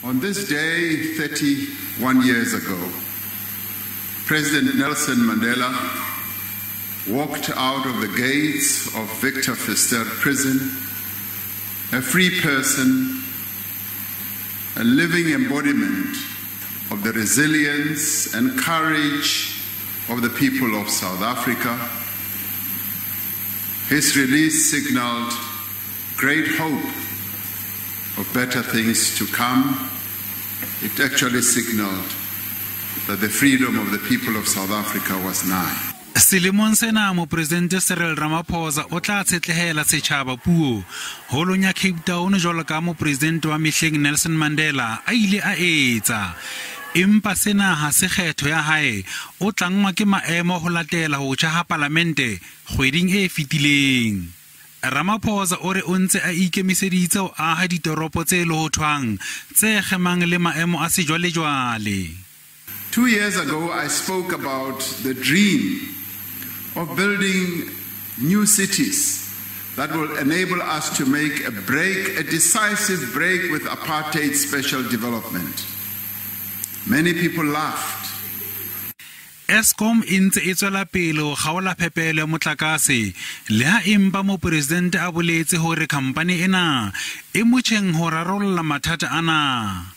On this day, 31 years ago, President Nelson Mandela walked out of the gates of Victor Verster Prison, a free person, a living embodiment of the resilience and courage of the people of South Africa. His release signaled great hope of better things to come. It actually signaled that the freedom of the people of South Africa was nigh. Selemong sena Mopresidente Cyril Ramaphosa o tla tshetlehela setjhaba puo holong ya Cape Town jwalo ka mopresidente wa mehleng Nelson Mandela a ile a etsa. Empa sena ha se kgetho ya hae, o tlangwa ke maemo ho latela ho tjha ha palamente kgweding e fetileng. Ramaphosa o re o ntse a ikemiseditse ho aha ditoropo tse lohothwang tse kgemang le maemo a sejwalejwale. 2 years ago, I spoke about the dream of building new cities that will enable us to make a break, a decisive break with apartheid special development. Many people laughed. Eskom e ntse e tswela pele ho kgaola phepelo ya motlakase le ha empa mopresidente a boletse hore khampani ena e motjheng ho rarolla mathata ana.